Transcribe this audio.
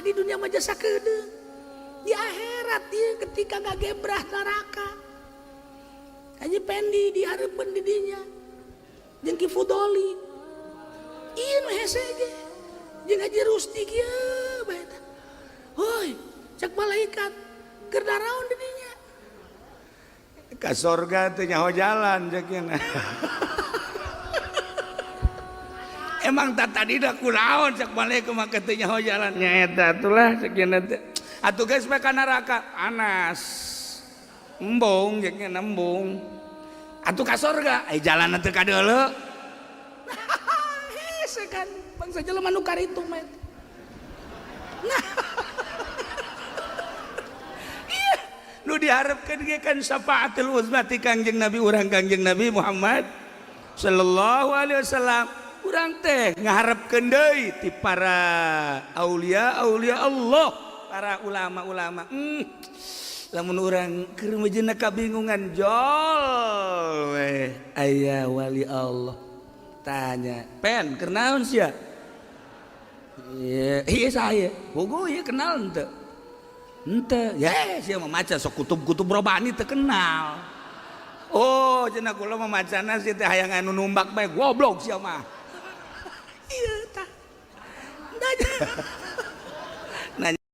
Di dunia mah jasa kedeung, di akhirat ieu ketika ngagebrah neraka. Haji Pendi dihareupeun di dinya jeung Ki Fudoli. Ieu nu hese ge jeung Haji Rusdi kieu bae tah. Hoi, cek malaikat keur daraon di dinya? Ka sorga teh nyaho jalan cek. Emang tak tadi dah kunaon cek malaikat mah teu nyaho jalan nya eta atulah cek teh. Atuh geus bae ka neraka panas. Embung cek, embung. Atuh ka sorga ai jalan teu kadeuleu. Hese kan bangsa jelema nu karitu mah. Nah, iya nu diharapkeun ge kan syafaatul uzma ti Kangjeng Nabi urang, Kangjeng Nabi Muhammad sallallahu alaihi wasallam. Urang teh ngaharepkeun deui ti para aulia aulia Allah, para ulama-ulama. Lamun urang keur mejeuna kabingungan jol we aya wali Allah, tanya, "Pen, keur naon sia?" "Iya, iya saya bogo, iya kenal henteu?" "Henteu." "Ya sia mah maca sok kutub-kutub robani teu kenal." "Oh," cenah, "kula mah macana sia teh hayang anu numbak bae." "Goblok sia mah." Iya tah.